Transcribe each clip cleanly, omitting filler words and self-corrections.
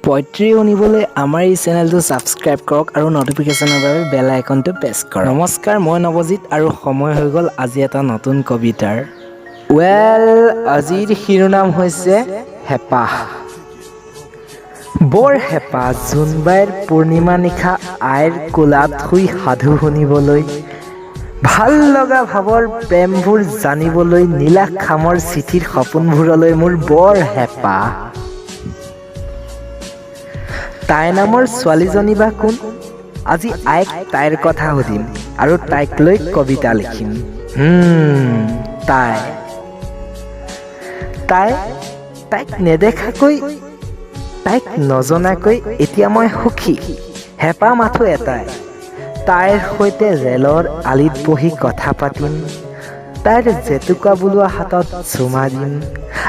Poetry শুনিবলৈ আমাৰ এই চেনেলটো ছাবস্ক্ৰাইব কৰক আৰু ন'টিফিকেশ্যনৰ বাবে বেল আইকনটো প্ৰেছ কৰক। নমস্কাৰ, মই নৱজিত আৰু সময় হৈ গ'ল আজি এটা নতুন কবিতাৰ। ৱেল, আজিৰ শিৰোনাম হৈছে হেঁপাহ। বৰ হেঁপাহ জোনবাইৰ পূৰ্ণিমা নিশা আইৰ কোলাত শুই সাধু শুনিবলৈ, ভাল লগা ভাৱৰ প্ৰেমবোৰ জানিবলৈ, নীলা খামৰ চিঠিৰ সপোনবোৰলৈ মোৰ বৰ হেঁপাহ। তাই নামৰ ছোৱালীজনী বা কোন? আজি আইক তাইৰ কথা সুধিম আৰু তাইক লৈ কবিতা লিখিম। তাই তাই তাইক নেদেখাকৈ, তাইক নজনাকৈ এতিয়া মই সুখী। হেঁপাহ মাথো এটাই, তাইৰ সৈতে ৰেলৰ আলিত বহি কথা পাতিম, তাইৰ জেতুকা বোলোৱা হাতত চুমা দিম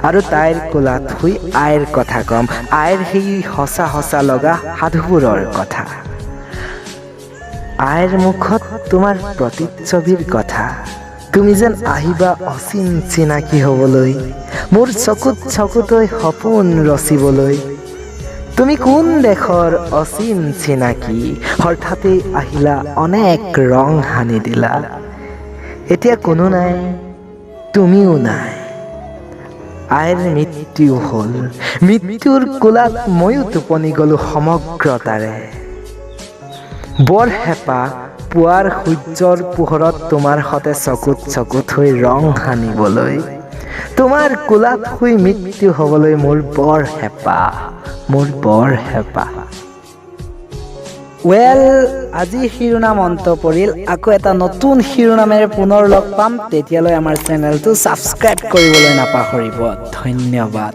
আৰু তাইৰ কোলাত শুই আইৰ কথা ক'ম, আইৰ সেই সঁচা সঁচা লগা সাধুবোৰৰ কথা, আইৰ মুখত তোমাৰ প্ৰতিচ্ছবিৰ কথা। তুমি যেন আহিবা অচিন চিনাকি হ'বলৈ, মোৰ চকুত চকুতৈ সপোন ৰচিবলৈ। তুমি কোন দেশৰ অচিন চিনাকি, হঠাতেই আহিলা, অনেক ৰং সানি দিলা। এতিয়া কোনো নাই, তুমিও নাই। আইৰ মৃত্যু হ'ল, মৃত্যুৰ কোলাত ময়ো টোপনি গ'লো সমগ্ৰতাৰে। বৰ হেঁপাহ পুৱাৰ সূৰ্যৰ পোহৰত তোমাৰ সতে চকুত চকু থৈ ৰং সানিবলৈ, তোমাৰ কোলাত শুই মৃত্যু হ'বলৈ মোৰ বৰ হেঁপাহ, মোৰ বৰ হেঁপাহ। ৱেল, আজি শিৰোনাম অন্ত পৰিল। আকৌ এটা নতুন শিৰোনামেৰে পুনৰ লগ পাম। তেতিয়ালৈ আমাৰ চেনেলটো ছাবস্ক্ৰাইব কৰিবলৈ নাপাহৰিব। ধন্যবাদ।